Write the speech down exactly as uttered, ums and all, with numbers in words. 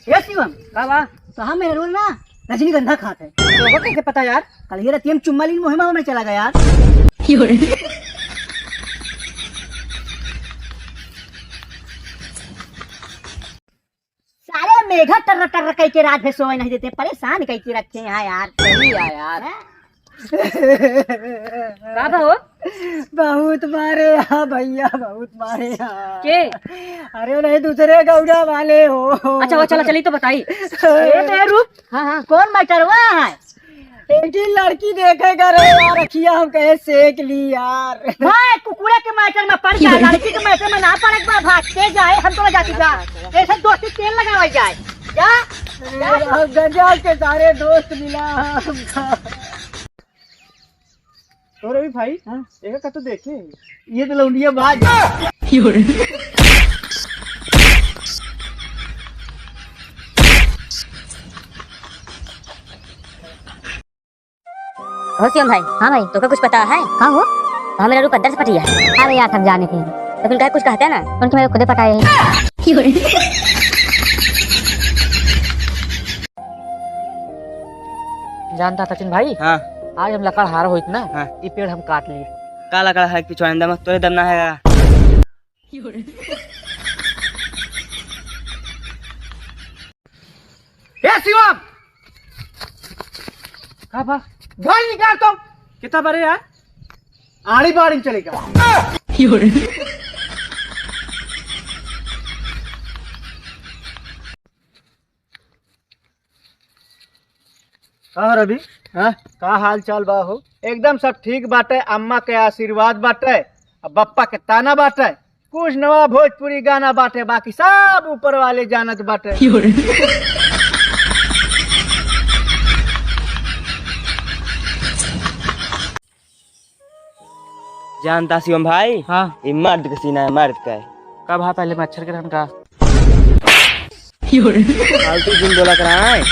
ए शिवम, का बा? तो हम मेहरुआ ना रजनीगंधा खात है। तो वो कैसे पता यार? कल ये रतिया में चुम्मा लीन मुहिमा में चला गया यार। सारे मेघा टर्र टर्र कह के रात भर सोए नहीं देते, परेशान कह के रखे हैं यार। सही है यार। हैं? का बा हो? बहुत मारे हा भैया, बहुत मारे हा। के? अरे नहीं, दूसरे गौड़ा वाले हो। अच्छा, वो चला, चली तो बताई। ए, तो ए, रुक। हाँ, हाँ। कौन मैटरवा है? एक ही लड़की देखे करे यार, अखिया हम कहे सेक ली यार। भाई, कुकुरे के मैटर में पड़ जाए, लड़की के मैटर में ना पड़े, एक बार भागते जाए, हम तो जाती जा। ऐसे दोस्ती तेल लगावल जाए। जा, जा। ए, हम गंजा के सारे दोस्त मिला हमका। और अभी भाई, हाँ? एका का तो देखे, ये तो लौंडिया बाज। हो शिवम भाई। हाँ भाई। तोका कुछ पता है? का हो? हमें लड़ू पद्दर से पटी है। अरे यार, सब जाने थे। लेकिन कहे कुछ कहते हैं ना, उनके मेरे खुदे पटाए हैं। जानता सचिन भाई, हाँ। आज हम लकड़हारा होइत ना, हाँ। ये पेड़ हम काट लिए। का लकड़हारा के पिछवाड़े दम, तोरे दम ना है का? ए शिवम! का बा? गाड़ी निकाल तो। कितना बड़े यार? आड़ी बाड़ी में चलेगा। का रवि? हाँ? का हाल चाल बा हो? एकदम सब ठीक बाटे, अम्मा के आशीर्वाद बाटे, अब बप्पा के ताना बाटे। कुछ नवा भोजपुरी गाना बाटे, बाकी सब ऊपर वाले जानत बाटे। जानता शिवम भाई, हाँ। ई मर्द के सीना है, मर्द का है। का भा, पहले मच्छर के रहन का? फालतू जिन बोला करा है।